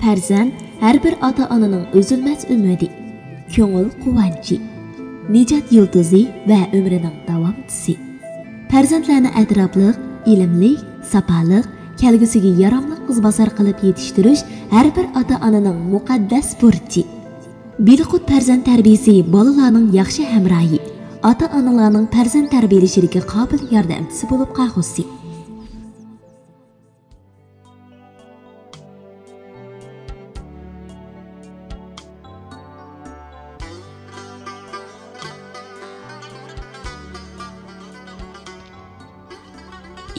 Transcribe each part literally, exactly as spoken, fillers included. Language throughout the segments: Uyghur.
پەرزەنت ھەر بىر ئاتا-ئانىنىڭ ئۈزۈلمەس ئۈمىدى، كۆڭۈل قۇۋانچى، نىجات يۇلتۇزى ۋە ئۆمرىنىڭ داۋامچىسى. پەرزەنتلەرنى ئەتراپلىق، ئىلىملىك، ساپالىق، كەلگۈسىگە ياراملىق ئىزباسار قىلىپ يېتىشتۈرۈش ھەر بىر ئاتا-ئانىنىڭ مۇقەددەس بۇرچى. بىلىقۇت پەرزەنت تەربىيىسى بالىلارنىڭ ياخشى ھەمراھى، ئاتا-ئانىلارنىڭ پەرزەنت تەربىيەلىشىدىكى قابىل ياردەمچىسى بولۇپ قالغۇسى.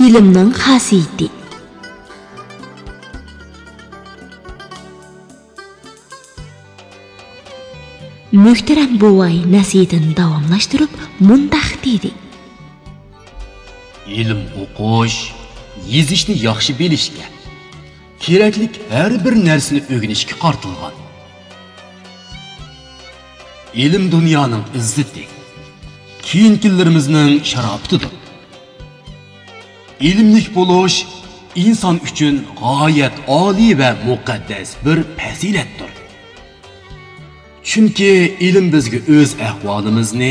ئىلىمنىڭ خاسىيىتى. مۆھتەرەم بوۋاي نەسىھىتىنى داۋاملاشتۇرۇپ مۇنداق دېدى. ئىلىم ئوقۇش، يېزىشنى ياخشى بىلىشكە، كېرەكلىك ھەر بىر نەرسىنى ئۆگىنىشكە قارىتىلغان. ئىلىم دۇنيانىڭ ئىززىتى، كېيىنكىلىرىمىزنىڭ شاراپىتىدۇر. ئىلىملىك بولۇش ئىنسان ئۈچۈن غايەت ئالىي ۋە مۇقەددەس بىر پەزىلەتتۇر. چۈنكى ئىلىم بىزگە ئۆز ئەھۋالىمىزنى،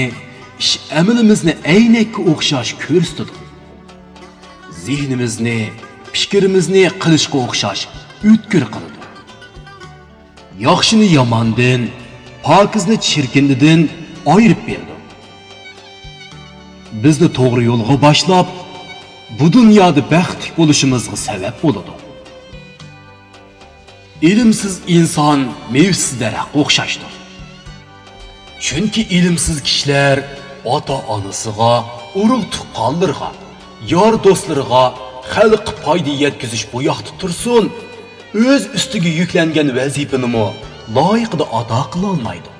ئىش-ئەمىلىمىزنى ئەينەككە ئوخشاش كۆرسىتىدۇ. زېھنىمىزنى، پىكرىمىزنى قىلىچقا ئوخشاش ئۆتكۈر قىلىدۇ. ياخشىنى ياماندىن، پاكىزنى چىركىندىن ئايرىپ بېرىدۇ. بىزنى توغرا يولغا باشلاپ، بۇ دۇنيادا بەختلىك بولۇشىمىزغا سەۋەب بولىدۇ. ئىلىمسىز ئىنسان مېۋىسىز دەرەخكە ئوخشاشتۇر. چۈنكى ئىلىمسىز كىشىلەر ئاتا-ئانىسىغا، ئۇرۇق-تۇغقانلىرىغا، يار-دوستلىرىغا خەلققە پايدا يەتكۈزۈش بوياقتا تۇرسۇن، ئۆز ئۈستىگە يۈكلەنگەن ۋەزىپىنىمۇ لايىقىدا ئادا قىلالمايدۇ.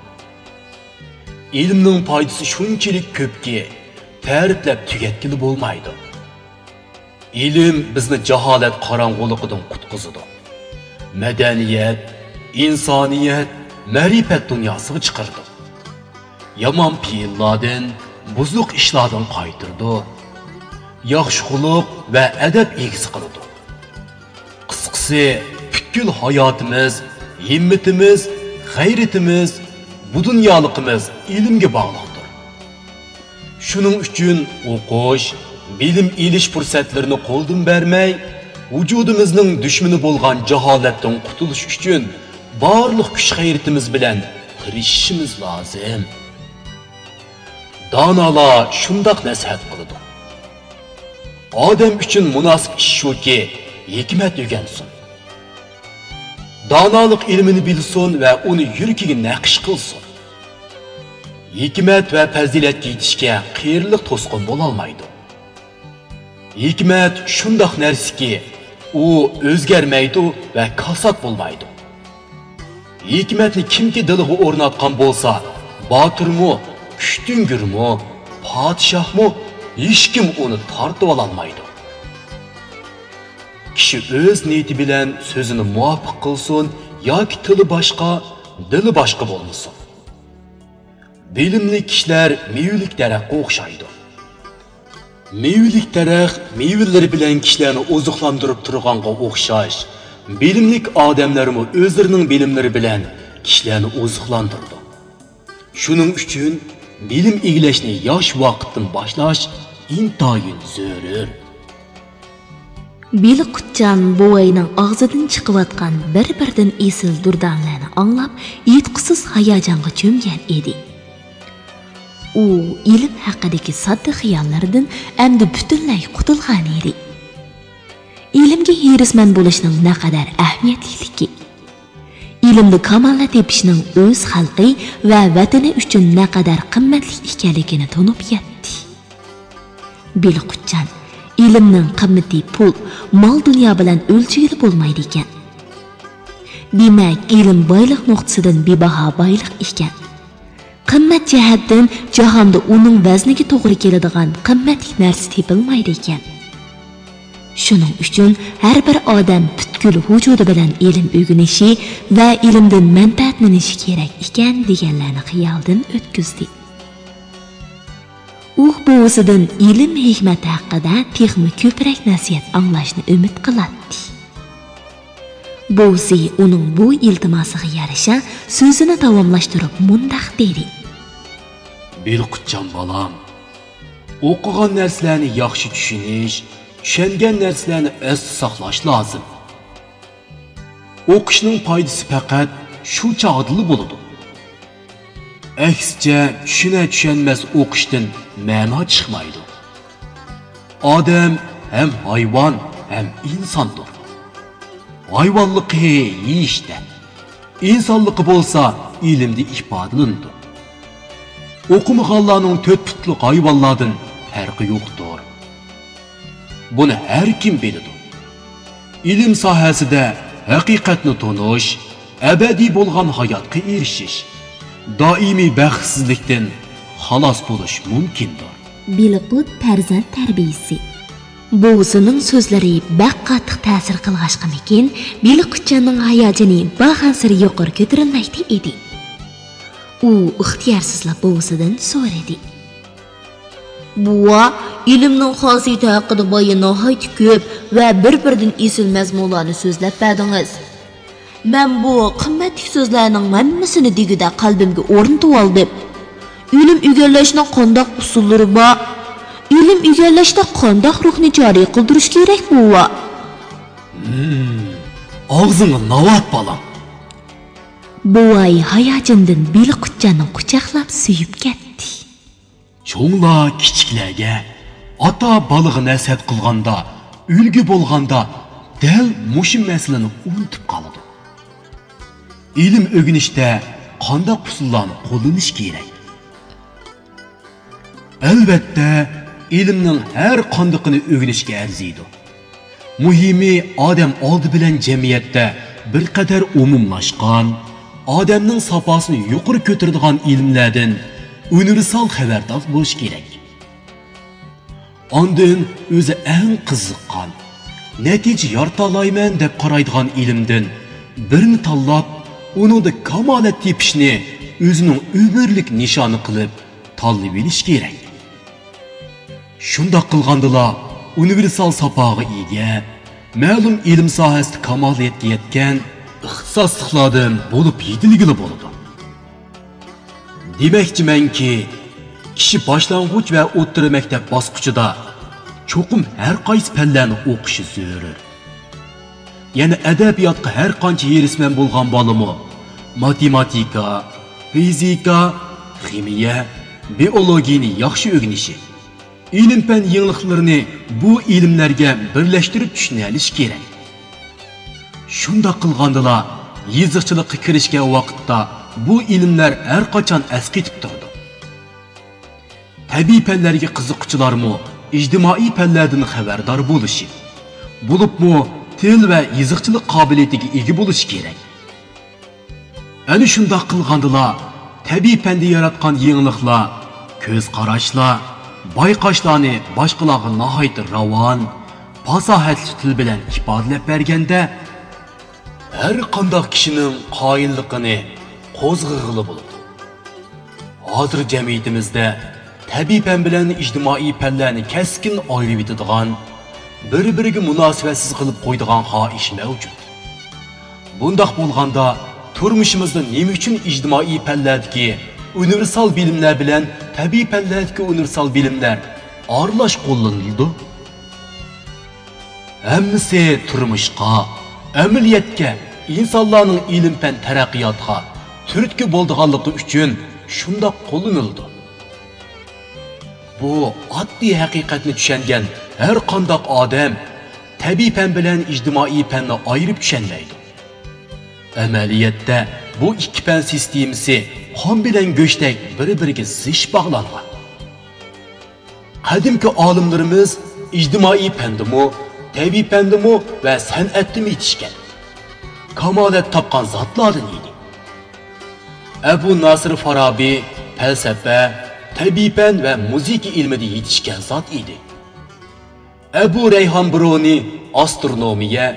ئىلىمنىڭ پايدىسى شۇنچىلىك كۆپكى، تەرىپلەپ تۈگەتكىلى بولمايدۇ. ئىلىم بىزنى جاھالەت قاراڭغۇلۇقىدىن قۇتقۇزىدۇ. مەدەنىيەت، ئىنسانىيەت، مەرىپەت دۇنياسىغا چىقىرىدۇ. يامان پېئىللاردىن، بۇزۇق ئىشلاردىن قايتۇرىدۇ. ياخشى خۇلق ۋە ئەدەپ ئىگىسى قىلىدۇ. قىسقىسى، پۈتكۈل ھاياتىمىز، ھىممىتىمىز، غەيرىتىمىز، بۇ دۇنيالىقىمىز ئىلىمگە باغلىقتۇر. شۇنىڭ ئۈچۈن ئوقۇش، بىلىم ئېلىش پۇرسەتلىرىنى قولدىن بەرمەي، ۋۇجۇدىمىزنىڭ دۈشمىنى بولغان جاھالەتتىن قۇتۇلۇش ئۈچۈن بارلىق كۈچ-غەيرىتىمىز بىلەن تىرىشىشىمىز لازىم. دانالار شۇنداق نەسىھەت قىلىدۇ. ئادەم ئۈچۈن مۇناسىپ ئىش شۇكى، ھېكمەت ئۆگەنسۇن. دانالىق ئىلمىنى بىلسۇن ۋە ئۇنى يۈرىكىگە نەقىش قىلسۇن. ھېكمەت ۋە پەزىلەتكە يېتىشكە قېرىلىق توسقۇن بولالمايدۇ. ھېكمەت شۇنداق نەرسىكى، ئۇ ئۆزگەرمەيدۇ ۋە كاسات بولمايدۇ. ھېكمەتنى كىمكى دىلىغا ئورناتقان بولسا، باتۇرمۇ، كۈچتۈڭگۈرمۇ، پادىشاھمۇ، ھېچكىم ئۇنى تارتىۋالالمايدۇ. كىشى ئۆز نىيىتى بىلەن سۆزىنى مۇۋاپىق قىلسۇن ياكى تىلى باشقا، دىلى باشقا بولمىسۇن. بىلىملىك كىشىلەر مېۋىلىك دەرەخكە ئوخشايدۇ. مېۋىلىك دەرەخ مېۋىلىرى بىلەن كىشىلەرنى ئوزۇقلاندۇرۇپ تۇرغانغا ئوخشاش، بىلىملىك ئادەملەرمۇ ئۆزلىرىنىڭ بىلىملىرى بىلەن كىشىلەرنى ئوزۇقلاندۇرىدۇ. شۇنىڭ ئۈچۈن بىلىم ئىگىلەشنى ياش ۋاقىتتىن باشلاش ئىنتايىن زۆرۈر. بىلىقۇتجان بوۋاينىڭ ئاغزىدىن چىقىۋاتقان بىر-بىردىن ئېسىل دۇردانىلەرنى ئاڭلاپ، ئېيتقۇسىز ھاياجانغا چۆمگەن ئىدى. ئۇ ئىلىم ھەققىدىكى ساددا خىياللىرىدىن ئەمدى پۈتۈنلەي قۇتۇلغان ئىدى. ئىلىمگە ھېرىسمەن بولۇشنىڭ نەقەدەر ئەھمىيەتلىكلىكى، ئىلىمدە كامالەت تېپىشنىڭ ئۆز خەلقى ۋە ۋەتىنى ئۈچۈن نەقەدەر قىممەتلىك ئىكەنلىكىنى تونۇپ يەتتى. بىلىقۇتجان، ئىلىمنىڭ قىممىتى پۇل، مال-دۇنيا بىلەن ئۆلچىگىلى بولمايدىكەن. دېمەك، ئىلىم بايلىق نۇقتىسىدىن بىباھا بايلىق ئىكەن. قىممەت جەھەتتىن جاھاندا ئۇنىڭ ۋەزنىگە توغرا كېلىدىغان قىممەتلىك نەرسە تېپىلمايدىكەن. شۇنىڭ ئۈچۈن ھەر بىر ئادەم پۈتكۈل ۋۇجۇدى بىلەن ئىلىم ئۆگىنىشى ۋە ئىلىمدىن مەنپەئەتلىنىشى كېرەك ئىكەن، دېگەنلەرنى خىيالىدىن ئۆتكۈزدى. ئۇ بوۋىسىدىن ئىلىم-ھېكمەت ھەققىدە تېخىمۇ كۆپرەك نەسىھەت ئاڭلاشنى ئۈمىد قىلاتتى. بوۋىسى ئۇنىڭ بۇ ئىلتىماسىغا يارىشا سۆزىنى داۋاملاشتۇرۇپ مۇنداق دېدى. بىلقۇتجان بالام، ئوقۇغان نەرسىلەرنى ياخشى چۈشىنىش، چۈشەنگەن نەرسىلەرنى ئەستە ساقلاش لازىم. ئوقۇشنىڭ پايدىسى پەقەت شۇ چاغدىلا بولىدۇ. ئەكسىچە، چۈشىنە-چۈشەنمەس ئوقۇشتىن مەنا چىقمايدۇ. ئادەم ھەم ھايۋان، ھەم ئىنساندۇر. ھايۋانلىقى يېيىشتە، ئىنسانلىقى بولسا ئىلىمدە ئىپادىلىنىدۇ. ئوقۇمىغانلارنىڭ تۆت پۇتلۇق ھايۋانلاردىن پەرقى يوقتۇر. بۇنى ھەر كىم بىلىدۇ. ئىلىم ساھەسىدە ھەقىقەتنى تونۇش، ئەبەدىي بولغان ھاياتقا ئېرىشىش، دائىمىي بەختسىزلىكتىن خالاس بولۇش مۇمكىندۇر. بىلقۇت پەرزەنت تەربىيىسى. بوۋىسىنىڭ سۆزلىرى بەك قاتتىق تەسىر قىلغاچقىمىكىن، بىلقۇتجاننىڭ ھاياجىنى بارغانسېرى يۇقىرى كۆتۈرۈلمەكتە ئىدى. ئۇ ئىختىيارسىزلا بوۋىسىدىن سورىدى. بوۋا، ئىلىمنىڭ خاسىيىتى ھەققىدە بايا ناھايىتى كۆپ ۋە بىر-بىرىدىن ئېسىل مەزمۇنلارنى سۆزلەپ بەردىڭىز. مەن بۇ قىممەتلىك سۆزلەرنىڭ ھەممىسىنى دېگۈدەك قەلبىمگە ئورنىتىۋالدىم. ئىلىم ئىگىلەشنىڭ قانداق ئۇسۇللىرى بار؟ ئىلىم ئىگىلەشتە قانداق روھنى جارى قىلدۇرۇش كېرەك، بوۋا؟ ھىم، ئاغزىڭغا ناۋات، بالام. بوۋاي ھاياجىندىن بىلقۇتجاننى قۇچاقلاپ سۆيۈپ كەتتى. چوڭلار كىچىكلەرگە ئاتا بالىغا نەسىھەت قىلغاندا، ئۈلگە بولغاندا دەل مۇشۇ مەسىلىنى ئۇنتۇپ قالىدۇ. ئىلىم ئۆگىنىشتە قانداق ئۇسۇللارنى قوللىنىش كېرەك؟ ئەلۋەتتە، ئىلىمنىڭ ھەر قاندىقىنى ئۆگىنىشكە ئەرزىيدۇ. مۇھىمى، ئادەم ئالدى بىلەن جەمئىيەتتە بىر قەدەر ئومۇملاشقان، ئادەمنىڭ ساپاسىنى يۇقىرى كۆتۈرىدىغان ئىلىملەردىن ئۇنىۋېرسال خەۋەردار بولۇش كېرەك. ئاندىن ئۆزى ئەڭ قىزىققان، نەتىجە يارىتالايمەن دەپ قارايدىغان ئىلىمدىن بىرنى تاللاپ، ئۇنىڭدا كامالەت تېپىشنى ئۆزىنىڭ ئۆمۈرلۈك نىشانى قىلىپ تاللىۋېلىش كېرەك. شۇنداق قىلغاندىلا ئۇنىۋېرسال ساپاغا ئىگە، مەلۇم ئىلىم ساھەسىدە كامالىيەتكە يەتكەن ئىختىساسلىقلاردىن بولۇپ يېتىلگىلى بولىدۇ. دېمەكچىمەنكى، كىشى باشلانغۇچ ۋە ئوتتۇرا مەكتەپ باسقۇچىدا چوقۇم ھەر قايسى پەنلەرنى ئوقۇشى زۆرۈر. يەنە ئەدەبىياتقا ھەر قانچە ھېرىسمەن بولغان بالىمۇ ماتېماتىكا، فىزىكا، خىمىيە، بىئولوگىيەنى ياخشى ئۆگىنىشى، ئىلىم-پەن يېڭىلىقلىرىنى بۇ ئىلىملەرگە بىرلەشتۈرۈپ چۈشىنەلىشى كېرەك. شۇنداق قىلغاندىلا، يېزىقچىلىققا كىرىشكەن ۋاقىتتا بۇ ئىلىملەر ھەر قاچان ئەسقېتىپ تۇرىدۇ. تەبىئىي پەنلەرگە قىزىققۇچىلارمۇ ئىجتىمائىي پەنلەردىن خەۋەردار بولۇشى، بولۇپمۇ تىل ۋە يېزىقچىلىق قابىلىيىتىگە ئىگە بولۇشى كېرەك. ئەنە شۇنداق قىلغاندىلا، تەبىئىي پەندە ياراتقان يېڭىلىقلار، كۆز قاراشلار، بايقاشلارنى باشقىلارغا ناھايىتى راۋان، پاساھەتلىك تىل بىلەن ئىپادىلەپ بەرگەندە، ھەر قانداق كىشىنىڭ قايىللىقىنى قوزغىغىلى بولىدۇ. ھازىر جەمئىيىتىمىزدە تەبىئىي پەن بىلەن ئىجتىمائىي پەنلەرنى كەسكىن ئايرىۋېتىدىغان، بىر-بىرىگە مۇناسىۋەتسىز قىلىپ قويىدىغان خاھىش مەۋجۇت. بۇنداق بولغاندا، تۇرمۇشىمىزدا نېمە ئۈچۈن ئىجتىمائىي پەنلەردىكى ئۇنىۋېرسال بىلىملەر بىلەن تەبىئىي پەنلەردىكى ئۇنىۋېرسال بىلىملەر ئارىلاش قوللىنىلىدۇ؟ ھەممىسى تۇرمۇشقا، ئەمەلىيەتكە، ئىنسانلارنىڭ ئىلىم-پەن تەرەققىياتىغا تۈرتكە بولىدىغانلىقى ئۈچۈن شۇنداق قوللىنىلىدۇ. بۇ ئاددىي ھەقىقەتنى چۈشەنگەن ھەر قانداق ئادەم تەبىئىي پەن بىلەن ئىجتىمائىي پەننى ئايرىپ چۈشەنمەيدۇ. ئەمەلىيەتتە بۇ ئىككى پەن سىستېمىسى قان بىلەن گۆشتەك بىر-بىرىگە زىچ باغلانغان. قەدىمكى ئالىملىرىمىز ئىجتىمائىي پەندىمۇ، تەبىئىي پەندىمۇ ۋە سەنئەتتىمۇ يېتىشكەن. كامالەت تاپقان زاتلاردىن ئىدى. ئەبۇ ناسىر فارابى پەلسەپە، تەبىئىي پەن ۋە مۇزىكا ئىلمىدا يېتىشكەن زات ئىدى. ئەبۇ رەيھان بىرۇنى ئاسترونومىيە،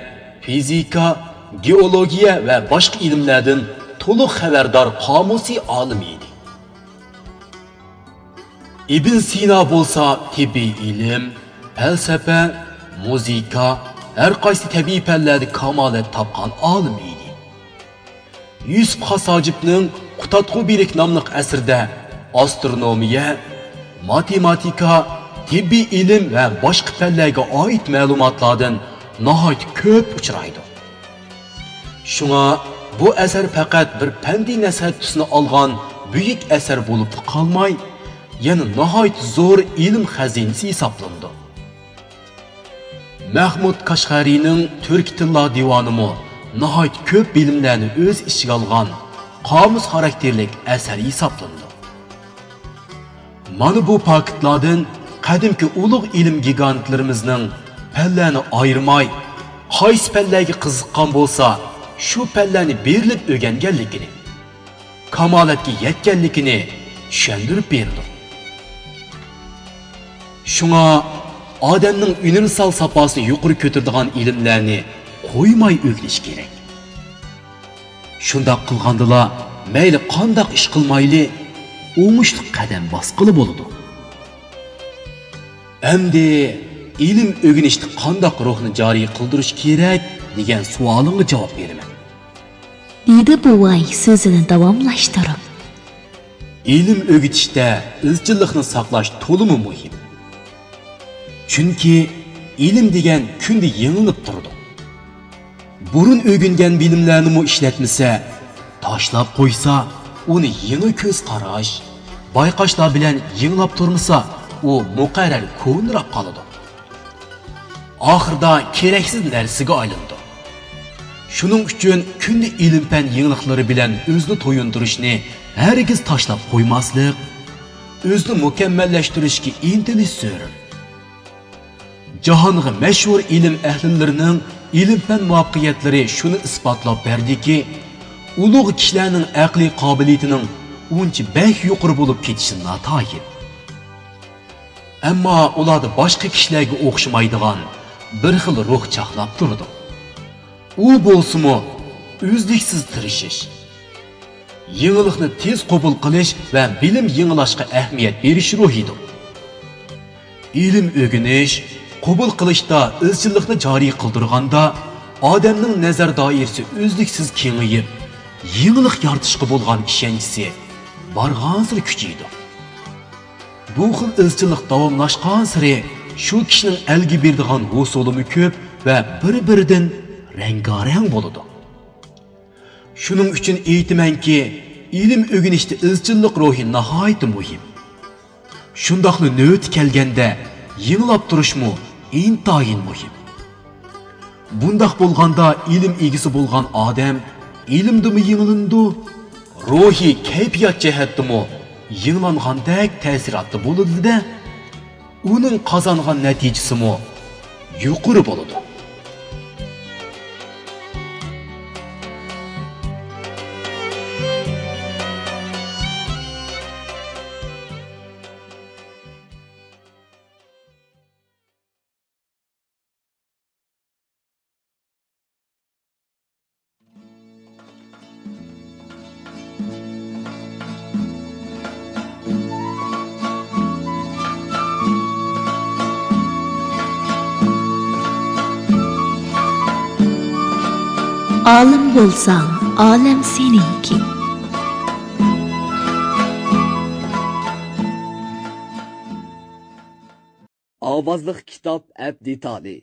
فىزىكا، گېئولوگىيە ۋە باشقا ئىلىملەردىن تولۇق خەۋەردار قامۇسى ئالىم ئىدى. ئىبن سىنا بولسا تېببىي ئىلىم، پەلسەپە، مۇزىكا، ھەر قايسى تەبىئىي پەنلەردە كامالەت تاپقان ئالىم ئىدى. يۈسۈپ خاس ھاجىپنىڭ قۇتادغۇ بىلىك ناملىق ئەسىرىدە ئاسترونومىيە، ماتېماتىكا، تېببىي ئىلىم ۋە باشقا پەنلەرگە ئائىت مەلۇماتلاردىن ناھايىتى كۆپ ئۇچرايدۇ. شۇڭا بۇ ئەسەر پەقەت بىر پەندىي نەسىھەت تۈسىنى ئالغان بۈيۈك ئەسەر بولۇپلا قالماي، يەنە ناھايىتى زور ئىلىم خەزىنىسى ھېسابلىنىدۇ. مەھمۇد كاشغەرىنىڭ تۈركىي تىللار دىۋانىمۇ ناھايىتى كۆپ بىلىملەرنى ئۆز ئىچىگە ئالغان قامۇس خاراكتېرلىك ئەسەر ھېسابلىنىدۇ. مانا بۇ پاكىتلاردىن قەدىمكى ئۇلۇغ ئىلىم گىگانتلىرىمىزنىڭ پەنلەرنى ئايرىماي، قايسى پەنلەرگە قىزىققان بولسا، شۇ پەنلەرنى بېرىلىپ ئۆگەنگەنلىكىنى، كامالەتكە يەتكەنلىكىنى چۈشەندۈرۈپ بېرىدۇ. شۇڭا ئادەمنىڭ ئۇنىۋېرسال ساپاسىنى يۇقىرى كۆتۈرىدىغان ئىلىملەرنى قويماي ئۆگىنىش كېرەك. شۇنداق قىلغاندىلا، مەيلى قانداق ئىش قىلمايلى، ئوڭۇشلۇق قەدەم باسقىلى بولىدۇ. ئەمدى ئىلىم ئۆگىنىشتە قانداق روھنى جارى قىلدۇرۇش كېرەك دېگەن سوئالىڭغا جاۋاب بېرىمەن. دېدى بوۋاي سۆزىنى داۋاملاشتۇرۇپ. ئىلىم ئۆگىتىشتە ئىزچىللىقنى ساقلاش تولىمۇ مۇھىم. چۈنكى ئىلىم دېگەن كۈندە يېڭىلىپ تۇرىدۇ. بۇرۇن ئۆگەنگەن بىلىملەرنىمۇ ئىشلەتمىسە، تاشلاپ قويسا، ئۇنى يېڭى كۆز قاراش، بايقاشلار بىلەن يېڭىلاپ تۇرمىسا، ئۇ مۇقەررەر كونىراپ قالىدۇ. ئاخىرىدا كېرەكسىز نەرسىگە ئايلىنىدۇ. شۇنىڭ ئۈچۈن كۈندە ئىلىم-پەن يېڭىلىقلىرى بىلەن ئۆزىنى تويۇندۇرۇشنى ھەرگىز تاشلاپ قويماسلىق، ئۆزىنى مۇكەممەللەشتۈرۈشكە ئىنتىلىش زۆرۈر. جاھانغا مەشھۇر ئىلىم ئەھلىلىرىنىڭ ئىلىم-پەن مۇۋەپپەقىيەتلىرى شۇنى ئىسپاتلاپ بەردىكى، ئۇلۇغ كىشىلەرنىڭ ئەقلىي قابىلىيىتىنىڭ ئۇنچە بەك يۇقىرى بولۇپ كېتىشى ناتايىن. ئەمما ئۇلاردا باشقا كىشىلەرگە ئوخشىمايدىغان بىر خىل روھ چاقناپ تۇرىدۇ. ئۇ بولسىمۇ ئۈزلۈكسىز تىرىشىش، يېڭىلىقنى تېز قوبۇل قىلىش ۋە بىلىم يېڭىلاشقا ئەھمىيەت بېرىش روھىدۇر. ئىلىم ئۆگىنىش، قوبۇل قىلىشتا ئىزچىللىقنى جارى قىلدۇرغاندا، ئادەمنىڭ نەزەر دائىرىسى ئۈزلۈكسىز كېڭىيىپ، يېڭىلىق يارىتىشقا بولغان ئىشەنچىسى بارغانسېرى كۈچىيىدۇ. بۇ خىل ئىزچىللىق داۋاملاشقانسېرى شۇ كىشىنىڭ ئەلگە بېرىدىغان ھوسۇلىمۇ كۆپ ۋە بىر-بىرىدىن رەڭگارەڭ بولىدۇ. شۇنىڭ ئۈچۈن ئېيتىمەنكى، ئىلىم ئۆگىنىشتە ئىزچىللىق روھى ناھايىتى مۇھىم. شۇنداقلا نۆۋىتى كەلگەندە يېڭىلاپ تۇرۇشمۇ ئىنتايىن مۇھىم. بۇنداق بولغاندا ئىلىم ئىگىسى بولغان ئادەم ئىلىمدىمۇ يېڭىلىنىدۇ، روھىي كەيپىيات جەھەتتىمۇ يېڭىلانغاندەك تەسىراتتا بولىدۇ-دە، ئۇنىڭ قازانغان نەتىجىسىمۇ يۇقىرى بولىدۇ. ئالىم بولساڭ، ئالەم سېنىڭكى. ئاۋازلىق كىتاب ئەپ دېتالى.